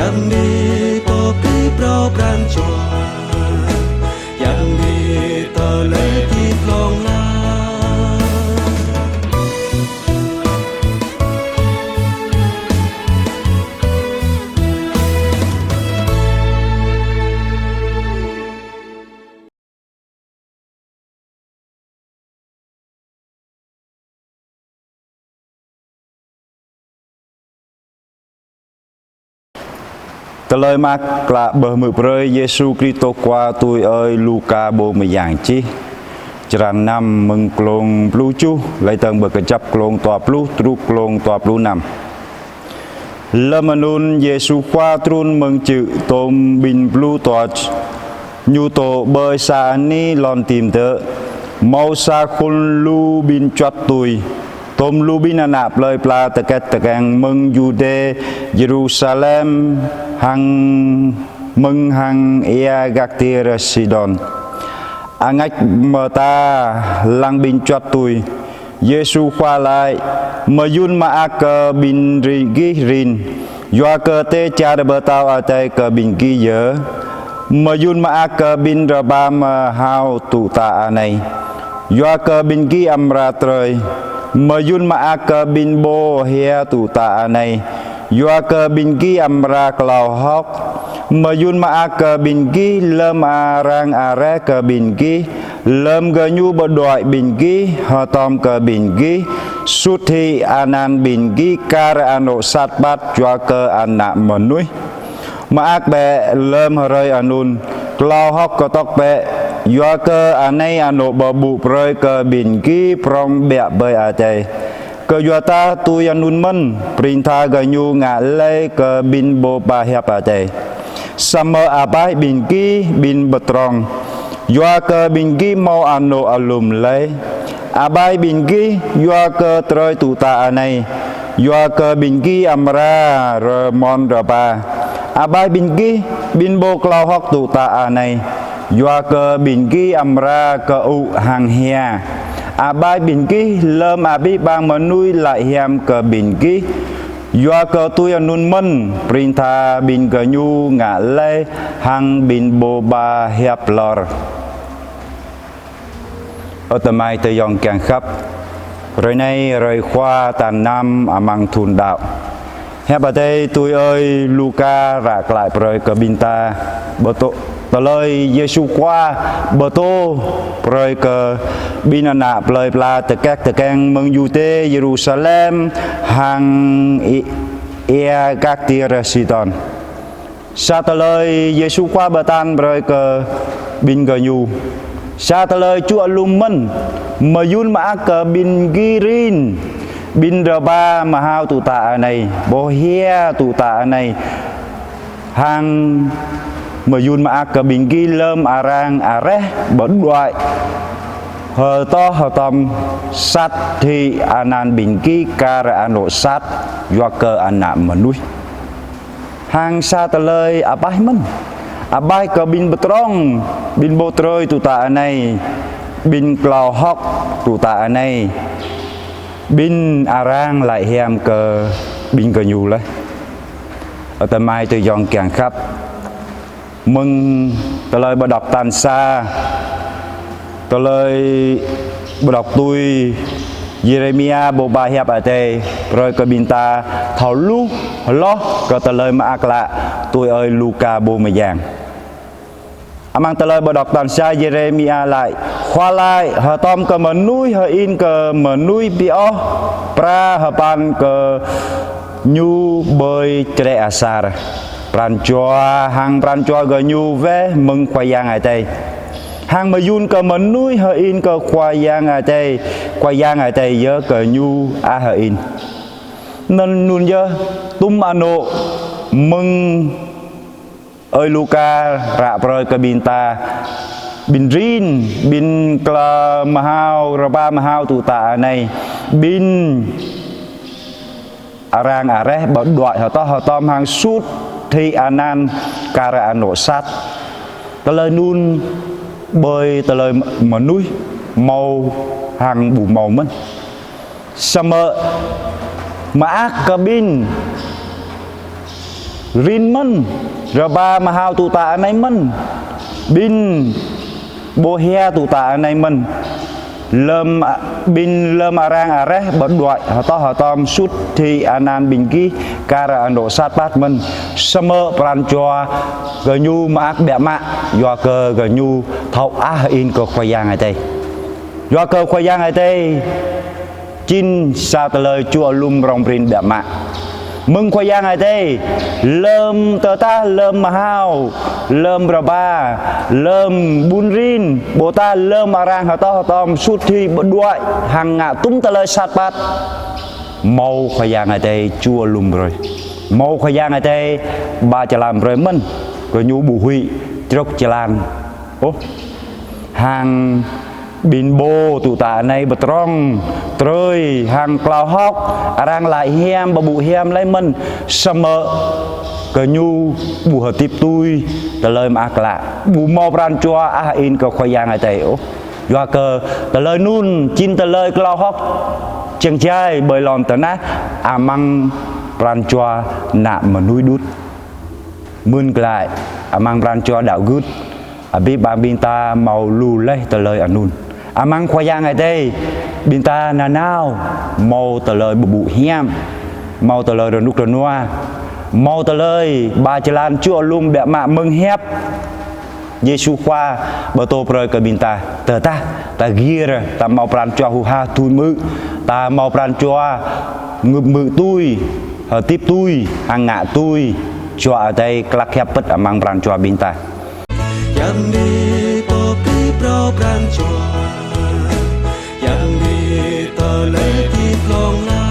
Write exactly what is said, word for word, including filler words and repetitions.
Yang ni pơpĭ phrâo pran jua, yang ni tơlơi pĭ plông la. Tơlơi mơak klă pơhmư̆ brơi Yêsu Kristô Khua tui ơi Luka pô mơyang čih. Črăn năm mơ̆ng klông pluh tơjuh, laih dơ̆ng pơ kơjăp klông dua pluh truh klông dua pluh năm. Lơm anŭn Yêsu Khua trŭn mơ̆ng čư̆, tôm ƀing pluh dua Ñu dŏ ƀơi sa ani lŏn tĭm dơ̆. Hmâo sa khul lu ƀing čuăt tui, tôm lu ƀing ană plơi pla tơkĕt tơkeng mơ̆ng Yuđê, Yêrusalem, hăng mơ̆ng hăng ia gah Tir Sidôn. Angač mơta lăng ƀing čuăt tui, Yêsu Khua laĭ: Mơyŭn mơak kơ ƀing gih rin, yua kơ tĕ čar pơtao adai kơ ƀing gih yơh. Mơyŭn mơak kơ ƀing rơpa mơhao tŭ tă anai, yua kơ ƀing gih amra trơi. Mơyŭn mơak kơ ƀing pô hia tŭ tă anai, yua kơ ƀing gih amra klâo hơ̆k. Mơyŭn mơak kơ ƀing gih lơm arăng areh kơ ƀing gih, lơm gơñu pơđuaĭ ƀing gih, hơtŏm kơ ƀing gih, sut hĭ anăn ƀing gih kar anŏ sat păt yua kơ Ană Mơnuih. Mơak bĕ lơm hrơi anŭn, klâo hơ̆k kơtŏk bĕ, yua kơ anai anŏ pơƀuh brơi kơ ƀing gih prŏng ƀiă ƀơi adai. Kơyua dah tui anŭn mơ̆n, prin tha gơñu ngă laih kơ ƀing pô pơhiăp adai. Samơ̆ abaih ƀing gih ƀing pơdrŏng, yua kơ ƀing gih hmâo anŏ alum laih. Abaih ƀing gih, yua kơ trơi tŭ tă anai, yua kơ ƀing gih amra rơmon rơpa. Abaih ƀing gih ƀing pô klâo hơ̆k tŭ tă anai, yua kơ ƀing gih amra kơŭ hăng hia. Abaih ƀing gih lơm abih bang mơnuih laĭ hiam kơ ƀing gih, yua kơ tui anŭn mơ̆n, prin tha ƀing gơñu ngă laih hăng ƀing pô pơhiăp lor. Ơ tơmai tơyŏng kiăng khăp, hrơi anai hrơi Khua tal năm amăng thun đăo. Hiăp Adai tui ơi Luka ră klă brơi kơ ƀing ta, pơtô tơlơi Yêsu Khua pơtô brơi kơ ƀing ană plơi pla tơkĕt tơkeng mơ̆ng Yuđê, Yêrusalem, hăng i-, ia gah Tir Sidôn. Sa tơlơi Yêsu Khua pơtă brơi kơ ƀing gơñu. Sa tơlơi čuă lum mơ̆n, mơyŭn mơak kơ ƀing gih rin, ƀing rơpa mơhao tŭ tă anai, pô hia tŭ tă anai. Hăng mơyŭn mơak kơ ƀing gih lơm arăng areh pơđuaĭ, hơtŏ hơtŏm sat hĭ anăn ƀing gih kar anŏ sat yua kơ Ană Mơnuih. Hăng sa tơlơi abaih mơ̆n. Abaih kơ ƀing pơdrŏng, ƀing pô trơi tŭ tă anai, ƀing klâo hơ̆k tŭ tă anai, ƀing arăng laĭ hiam kơ ƀing gơñu laih. Ơ tơmai tơyŏng kiăng khăp. Mơ̆ng tơlơi pơđŏk tal sa, tơlơi pơđŏk tui Yêrêmia pô pơhiăp Adai brơi kơ ƀing ta thâo hluh hloh kơ tơlơi mơak klă tui ơi Luka pô mơyang. Amăng tơlơi pơđŏk tal sa Yêrêmia laĭ: Khua laĭ hơtŏm kơ mơnuih hơ-in kơ mơnuih pioh pra hơpăn kơ ñu ƀơi črĕ asar. Pran jua hăng pran jua gơñu weh mơ̆ng Khua Yang Adai. Hăng mơyŭn kơ mơnuih hơ-in kơ Khua Yang Adai, Khua Yang Adai yơh kơ ñu ăh hơ-in. Anŭn, anŭn yơh tum anŏ mơ̆ng ơi Luka ră brơi kơ ƀing ta, ƀing rin, ƀing klâo mơhao, rơpa mơhao tŭ tă anai, ƀing arăng areh pơđuaĭ hơtŏ hơtŏm hăng sut hĭ anăn kar anŏ sat. Tơlơi anŭn ƀơi tơlơi mơnuih hmâo hăng ƀu hmâo mơ̆n. Samơ̆ mơak kơ ƀing rin mơ̆n, rơba mơhao tŭ ta anai mơ̆n, ƀing ƀôhia tŭ ta anai mơ̆n. Lơm a-, ƀing lơm arăng areh pơđuaĭ hơtŏh hơtŏm sut hĭ anăn ƀing gih kar anŏ sat păt mơ̆n. Samơ̆ pran jua gơñu mơak biă mă, yua kơ gơñu thâo ah in kơ Khua Yang Adai. Yua kơ Khua Yang Adai jing sa tơlơi čuă lum rong prin biă mă. Mơ̆ng Khua Yang Adai, lơm tơdah lơm mơhao, lơm rơba, lơm ƀun rin, ƀôdah lơm arăng hơtŏh hơtŏm sut hĭ pơđuaĭ hăng ngă tum tơlơi sat păt, hmâo Khua Yang Adai čuă lum brơi. Hmâo Khua Yang Adai ba jơlan brơi mơ̆n, gơñu ƀu huĭ, črŏk jơlan. Ôh, hăng ƀing pô tŭ ta anai pơdrŏng, trơi, hăng klâo hơ̆k, arăng laĭ hiam, pơƀuh hiam laih mơ̆n, samơ̆ gơñu ƀu hơdip tui tơlơi mơak klă, ƀu hmâo pran jua ah in kơ Khua Yang Adai ôh. Yua kơ tơlơi anŭn jing tơlơi klâo hơ̆k čeng jai ƀơi lŏn tơnah amăng pran jua ană mơnuih đôč. Mơ̆n glaĭ amăng pran jua đaŏ gưt, abih bang ƀing ta hmâo lu laih tơlơi anŭn. Amăng Khua Yang Adai, ƀing ta nanao hmâo tơlơi pơƀuh hiam, hmâo tơlơi rơnŭk rơnua, hmâo tơlơi ba jơlan čuă lum biă mă mơ̆ng hiăp Yêsu Khua pơtô brơi kơ ƀing ta. Tơdah ta gir, ta hmâo pran jua hơ̆k hơdui hmư̆, ta hmâo pran jua ngưp hmư̆ tui, hơdip tui, hăng ngă tui, Jua Adai klăk hiăp pĭt amăng pran jua ƀing ta. Yang dipơpĭ phrâo pran jua, yang dipơlơi dĭ plông la.